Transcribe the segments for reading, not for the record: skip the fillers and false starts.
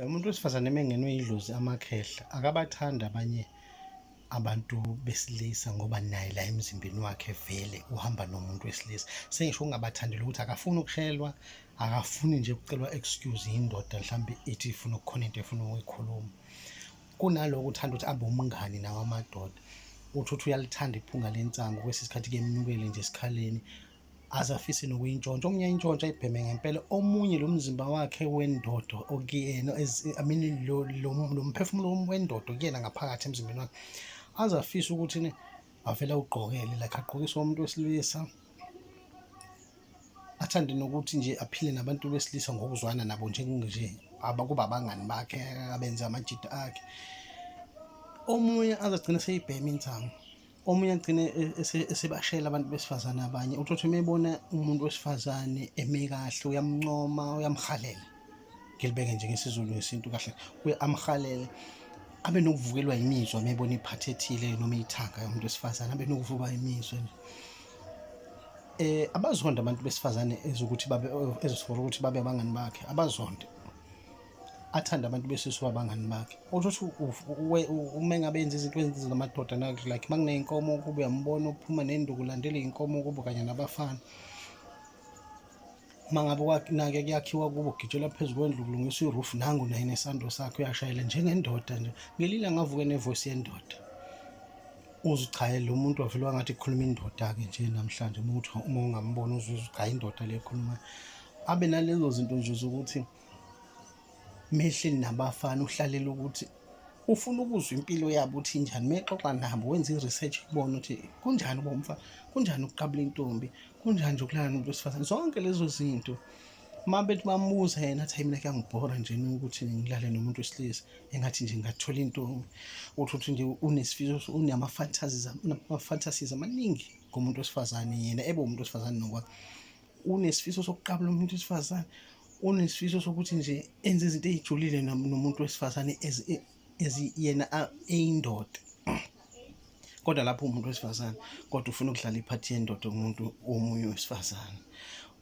Umuntu wesifazane uma engenwe idlozi amakhehla akabathandi abanye abantu besilisa ngoba naye la emzimbeni wakhe vele uhamba nomuntu wesilisa. Sengisho ukungabathandeli ukuthi akafuni ukushelwa, akafuni nje ukucelwa excuse yindoda mhlampe ithi ifuna kukhona into efuna ukuyikhuluma. Kunaloko uthanda ukuthi abe umngani nawo amadoda. Uthi uthi uyalithanda iphunga lensangu kwesinye isikhathi kuyemnukele nje esikhaleni. Aze afise nokuyintshontsha. Omunye ayintshontshe ayibheme ngempela, omunye lo mzimba wakhe wendoda okuyena I mean lo lo lo mphefumulo wendoda okuyena ngaphakathi emzimbeni wakhe aze afise ukuthi ne avele awugqokele like agqokise umuntu wesilisa athande nokuthi nje aphile nabantu besilisa ngokuzwana nabo njenje abakuba abangani bakhe abenze amajida akhe. Omunye aze agcine seyibhema insangu. Omunye agcine esebashela abantu besifazane abanye. Uthole ukuthi uma ebona umuntu wesifazane eme kahle uyamncoma, uyamhalela. Ngilibeke nje ngesiZulu ngesintu kahle, uye amhalele abe nokuvukelwa imizwa uma ebona iphathi ethile noma ithanga yomuntu wesifazane, abe nokuvuka imizwa nje. Abazonde abantu besifazane ezokuthi babe ezosikora ukuthi babe abangani bakhe, abazonde. Athande abantu besilisa abangani bakhe. Uthi uthi uma engabe enza izinto ezenziwa amadoda like uma kuney'nkomo kubo uyambona uphuma nenduku ulandela iy'nkomo kubo kanye nabafana. Uma ngabe nake kuyakhiwa kubo kugitshelwa phezu kwendlu kulungiswa i-roof nangu naye nesando sakhe uyashayela njengendoda nje. Ngelinye ilanga avuke ne-voice yendoda. Uzwe cha lo muntu wavele wangathi kukhuluma indoda-ke nje namhlanje uma uthi uma ungambona uzwe cha indoda le ekhulumayo. Abe nalezo zinto nje zokuthi mehleli nabafana uhlalela ukuthi ufuna ukuzwa impilo yabo ukuthi injani. Mexoxa nabo wenza i-research kubona ukuthi kunjani ukuba umfana, kunjani ukuqabula intombi, kunjani nje ukulala nomuntu wesifazane, zonke lezo zinto. Uma bethi bambuza yena athi hhayi mina kuyangibhora nje ukuthi ngilale nomuntu wesilisa engathi nje ngingathola intombi. Uthi uthi nje unesifiso unama-fantasies unama-fantasies amaningi ngomuntu wesifazane yena ebe umuntu wesifazane nokwakhe. Unesifiso sokuqabula umuntu wesifazane, unesifiso sokuthi nje enze izinto ey'julile nomuntu wesifazane as yena eyindoda. Kodwa lapho uwumuntu wesifazane kodwa ufuna ukudlala iphathi yendoda kumuntu omunye wesifazane.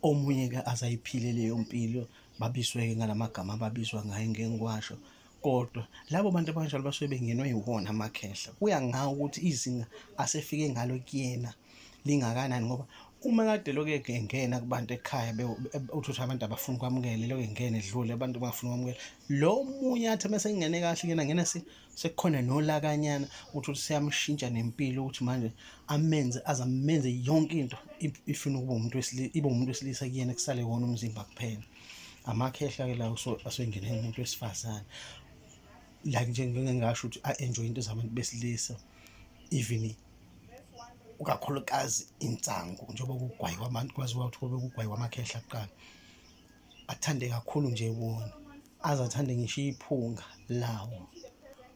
Omunye-ke aze ayiphile leyo mpilo babizwe-ke ngala magama ababizwa ngayo ngeke ngiwasho. Kodwa labo bantu abanjalo basuke bengenwe yiwona amakhehla. Kuya ngawo ukuthi izinga asefike ngalo kuyena lingakanani ngoba uma kade lokhu engena kubantu ekhaya uthi uthi abantu abafuni ukwamukela lokhu engena edlule abantu bangafuni ukwamukela lo munye athi uma sengene kahle kuyena ngena sekukhona nolakanyana uthi uthi seyamshintsha nempilo ukuthi manje amenze aze amenze yonke into ifuna ukuba umuntu wesilisa ibe umuntu wesilisa kuyena kusale wona umzimba kuphela. Amakhehla-ke lawo asengene umuntu wesifazane like nje ngeke ngingasho ukuthi a-enjoy into zabantu besilisa even kakhulukazi insangu njengoba kugwayiwa abantu kwaziwa ukuthi kube kugwayiwa amakhehla kuqala. Athande kakhulu nje wona aze athande ngisho iphunga lawo.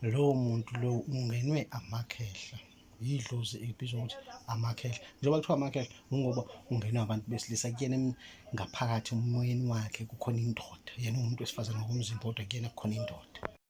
Lowo muntu lowo ungenwe amakhehla. Yidlozi elibizwa ngokuthi amakhehla. Njengoba kuthiwa amakhehla kungoba ungenwe abantu besilisa kuyena ngaphakathi emoyeni wakhe kukhona indoda. Yena uwumuntu wesifazane ngokomzimba kodwa kuyena kukhona indoda.